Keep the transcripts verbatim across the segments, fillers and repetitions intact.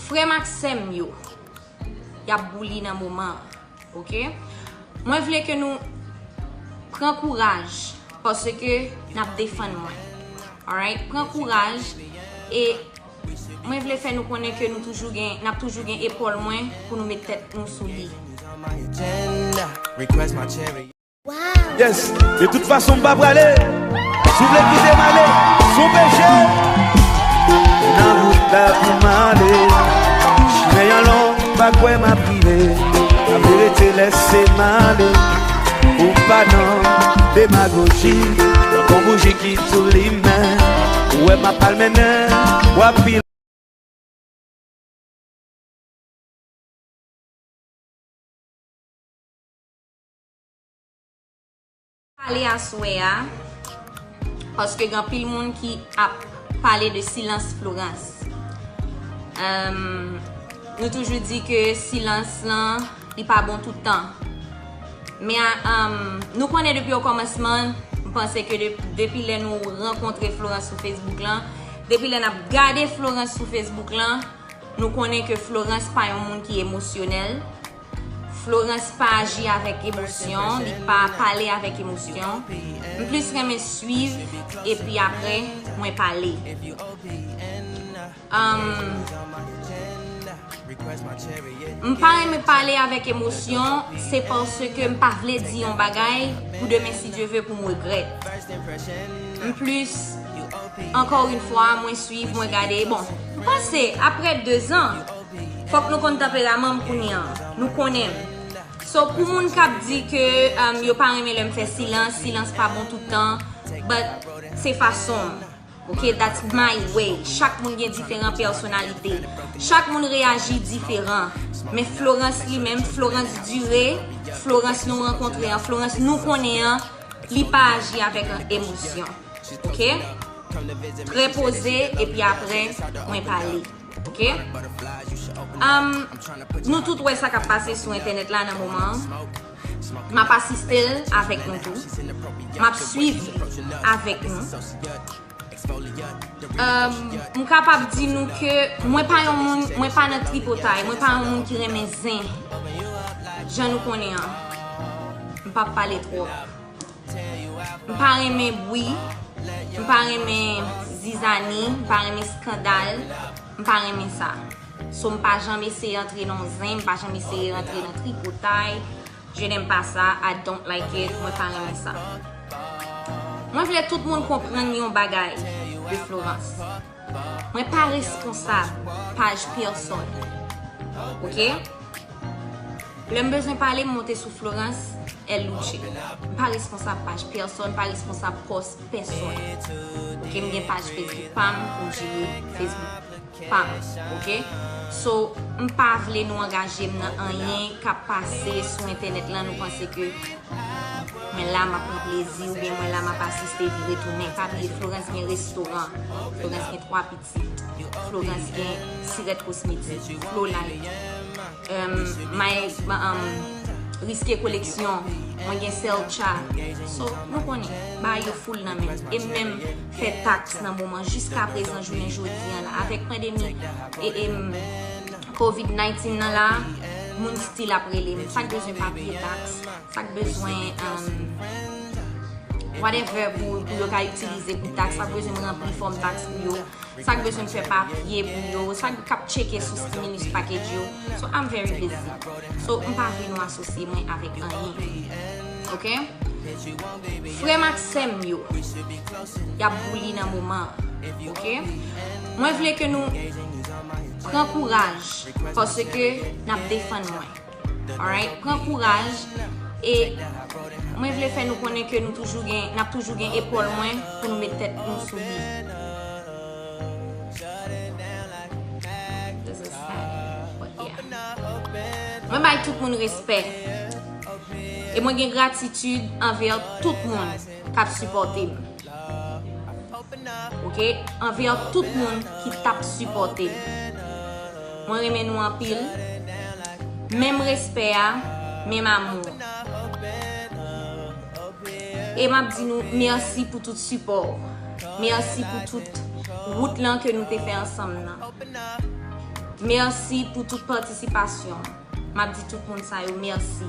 Frè m ak sè m yo, y ap bouli nan moman an, oke? Mwen vle ke nou pran kouraj, paske n ap defann mwen. Alright? Pran kouraj, e mwen vle fè nou konnen ke nou toujou gen, n ap toujou gen epòl mwen pou nou met tèt nou sou li. Yes, de tout fason m pa prale. Si w vle kite m ale, se yon peche. Nan wout la pou m ale. Chimen an long, m pa kwè m ap rive. Laverite lese m ale. Ou pa nan demagoji. Nan bon bouji ki tou limen. Ou wè m ap al mennen. W ap pile. Pale aswè a, paske gen anpil moun ki ap pale de silans Florence. Em, nou toujou di ke silans lan, li pa bon tout tan. Men, em, nou konnen depi okòmansman, m panse ke de-, depi lè nou rankontre Florence sou Facebook lan, depi lè n ap gade Florence sou Facebook lan, nou konnen ke Florence pa yon moun ki emosyonèl. Florence pa aji avèk emosyon, li pa pale avèk emosyon. M plis renmen swiv, epi apre, mwen pale. Em, m pa renmen pale avèk emosyon, se paske m pa vle di yon bagay pou demen, si Dye ve, pou m regrèt. M plis, ankò yon fwa, mwen swiv, mwen gade. Bon, m panse, apre de zan, fòk nou konn tanperaman m kounye an. Nou konnen m. So, pou moun k ap di ke, um, yo pa renmen lè m fè silans, silans pa bon tout tan, but se fason m. Ok, that's my way. Chak moun gen diferan pèsonalite. Chak moun reyaji diferan. Men Florence li menm, Florence Duré, Florence nou rankontre an, Florence nou konnen an, li pa aji avèk emosyon. Ok? Trè poze, epi apre, mwen pale. Ok? Um, nou tout wè sa k ap pase sou entènèt la nan moman an. M ap asiste l avèk nou tou. M ap swiv li avèk nou. Um, m kapab di nou ke mwen pa yon moun, mwen pa nan tripotay, mwen pa yon moun ki renmen zen. Jan nou konnen an, m p ap pale twòp. M pa renmen bwi, m pa renmen zizani, m pa renmen eskandal, m pa renmen sa. So, m pa janm eseye antre nan zen, m pa janm eseye antre nan tripotay. Je n'aime pas ça, I don't like it, mwen pa renmen sa. Mwen vle tout moun konprann yon bagay de Florence. Mwen pa responsab paj pèsonn. Ok? Lè m bezwen pale, m monte sou Florence, elle lutte. M pa responsab paj pèsonn, m pa responsab pòs pèsonn. Ok, m gen paj Facebook pa m pou m jere Facebook pa m, ok? So, m pa vle nou angaje m nan anyen k ap pase sou entènèt lan, nou panse ke mwen la, m ap pran plezi, oubyen mwen la, m ap asiste, vire tounen. Pa bliye, Florence gen restoran, Florence gen twa pitit, Florence gen Sirèt Kosmetik, Flolight. Um, my, um, Riske Koleksyon, mwen gen Selcha. So, nou konnen, bagay yo full nan men m. E m menm fè taks nan moman, jiska prezan, jounen jodi an la, avèk pandemi e, e, m, covid nineteen nan la, moun still ap rele m. Sa k bezwen papye taks, sa k bezwen, um, whatever pou, pou yo ka itilize pou taks, sa k bezwen m ranpli fòm taks pou yo. Sa k bezwen fè papye pou yo, sa k ap tcheke sou stimulus package yo. So, I'm very busy. So, m pa vle nou asosye mwen avèk anyen. Ok? Frè m ak sè m yo, y ap bouli nan moman an. Ok? Mwen vle ke nou pran kouraj, paske n ap defann mwen. Alright? Pran kouraj, e mwen vle fè nou konnen ke nou toujou gen, n ap toujou gen epòl mwen pou nou met tèt nou sou li. This is sad, but yeah. Mwen bay tout moun respè. E mwen gen gratitid anvè tout moun k ap sipòte m. Ok? Anvè tout moun ki t ap sipòte m. Mwen renmen nou anpil. Menm respè a, menm amou. E m ap di nou mèsi pou tout sipò. Mèsi pou tout wout lan ke nou te fè ansanm nan. Mèsi pou tout patisipasyon. M ap di tout moun sa yo mèsi.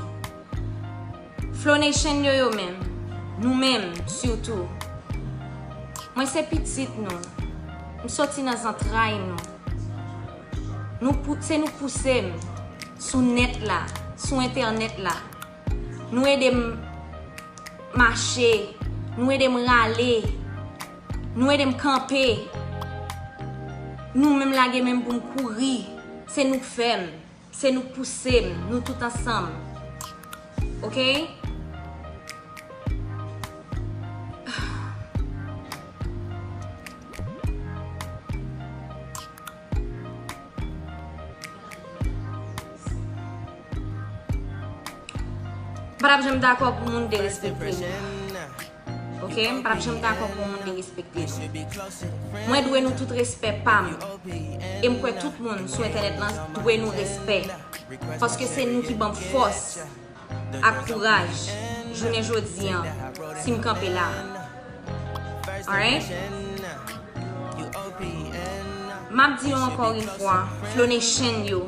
Flow Nation yo, yo menm, nou menm sitou. Mwen se pitit nou. M soti nan zantray nou. Nou pou, se nou pouse m sou nèt la, sou entènèt la. Nou ede m mache, nou ede m rale, nou ede m kanpe. Nou menm lage men m pou m kouri. Se nou k fè m, se nou k pouse m, nou tout ansanm. Oke? M pa t ap janm dakò pou moun derespekte m. Oke? M pa t ap janm dakò pou moun derespekte m. Mwen dwe nou tout respè pa m. E m kwè tout moun sou entènèt lan dwe nou respè. Paske se nou ki ban m fòs ak kouraj jounen jodi an, si m kanpe la. Alright? M ap di yo ankò yon fwa, Flow Nation yo,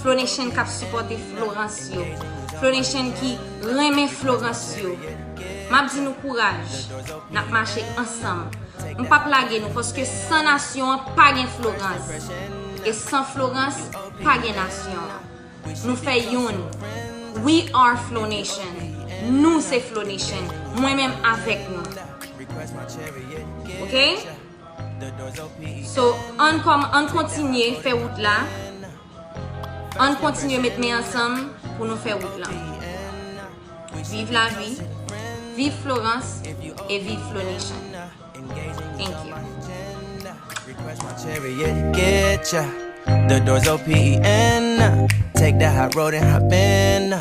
Flow Nation k ap sipòte Florence yo, Flow Nation ki renmen Florence yo, m ap di nou kouraj, n ap mache ansanm. M p ap lage nou, paske san nasyon an pa gen Florence, e san Florence pa gen nasyon an. Nou fè youn. We are Flow Nation. Nou se Flow Nation. Mwen menm avèk nou. Oke? So, ann kòm, ann kontinye fè wout la. Ann kontinye met men ansanm pou nou fè wout la. Viv lavi, viv Florence e viv Flow Nation. Thank you. Request my chariot, get ya. The doors O P E N. Take the high road and hop in.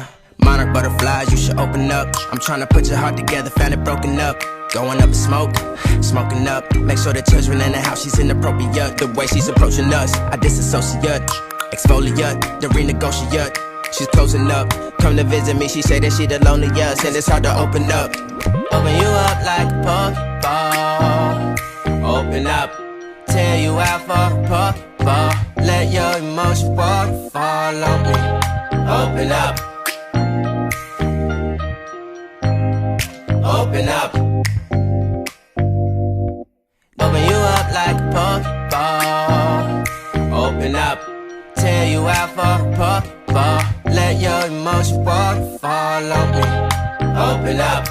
Monarch butterflies, you should open up. I'm tryna put your heart together, found it broken up. Going up in smoke, smoking up. Make sure the children in the house, she's inappropriate. The way she's approaching us, I disassociate, exfoliate, the renegotiate. She's closing up. Come to visit me, she say that she the loneliest, and it's hard to open up. Open you up like a Pokeball. Open up, tear you out for a Pokeball. Let your emotion waterfall on me. Open up. Open up. Open you up like a Pokeball. Open up. Tear you out for a Pokeball. Let your emotion waterfall on me. Open up.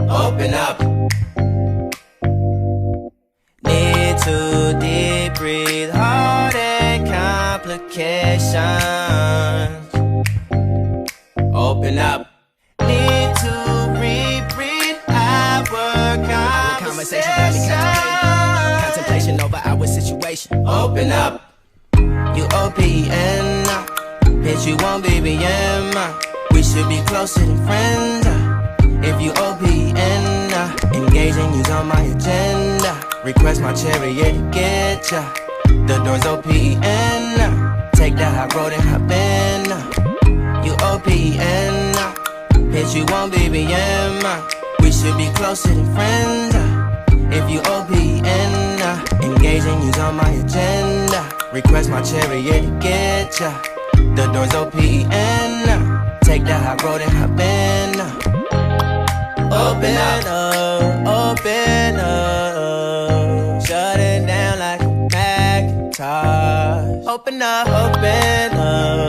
Open up. Need to deep breathe, heartache complications. Open up. Need to reread our conversation. Got me contemplating. Contemplation over our situation. Open up. You O P E N. Bitch, you won't be B M. We should be closer than friends. If you O P E N, engaging you's on my agenda. Request my chariot to get ya. The doors O P E N. Take the high road and hop in. You O P E N. Bitch, you won't be B M. We should be closer than friends. If you O P E N, engaging you's on my agenda. Request my chariot to get ya. The doors O P E N. Take the high road and hop in. Open up, open up, shut it down like a Macintosh. Open up, open up.